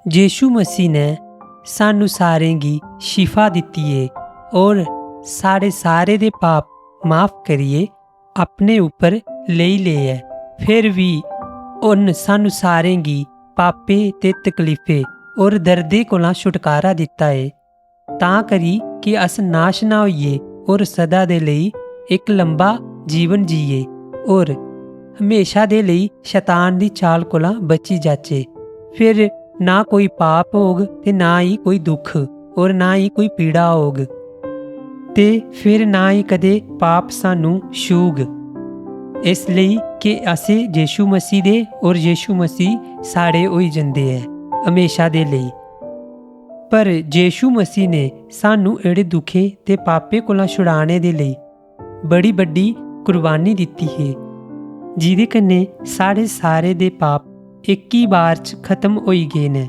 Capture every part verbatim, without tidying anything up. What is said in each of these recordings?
यीशु मसीह ने सानू सारें गी शिफा दित्ती ऐ और साढ़े सारे दे पाप माफ करियै अपने उप्पर लेई ले ऐ। फिर भी उन्न सानू सारें गी पापें ते तकलीफें और दर्दें कोला छुटकारा दित्ता ऐ, तां करी कि अस नाश ना होइये और सदा दे लेई इक लंबा जीवन जीये और हमेशा दे लेई शैतान दी चाल कोला बची जाचे। फिर ना कोई पाप होग ते ना ही कोई दुख और ना ही कोई पीड़ा होग, ते फिर ना ही कदे पाप सानू छूग, इस लेई कि असें यीशु मसीह दे और यीशु मसीह साढ़े होई जंदे ऐ हमेशा दे लेई। पर यीशु मसीह ने सानू एड़े दुखें ते पापें कोला छुड़ाने दे लेई बड़ी बड्डी कुर्बानी दित्ती है, जिदे कन्नै साढ़े सारे दे पाप इक ही बार च खत्म होई गे न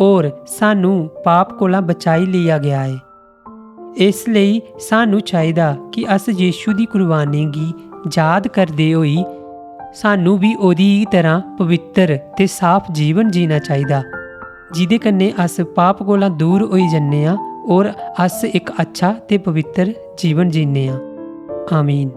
और सानू पाप कोला बचाई लिया गया है। इस लेई सानू चाहिदा कि अस यीशु दी कुर्बानी गी याद करदे होई सानू भी ओदी ही तरह पवित्र ते साफ जीवन जीना चाहिदा, जिदे कन्नै अस पाप कोला दूर होई जन्ने आं और अस इक अच्छा ते पवित्र जीवन जीने आं। आमीन।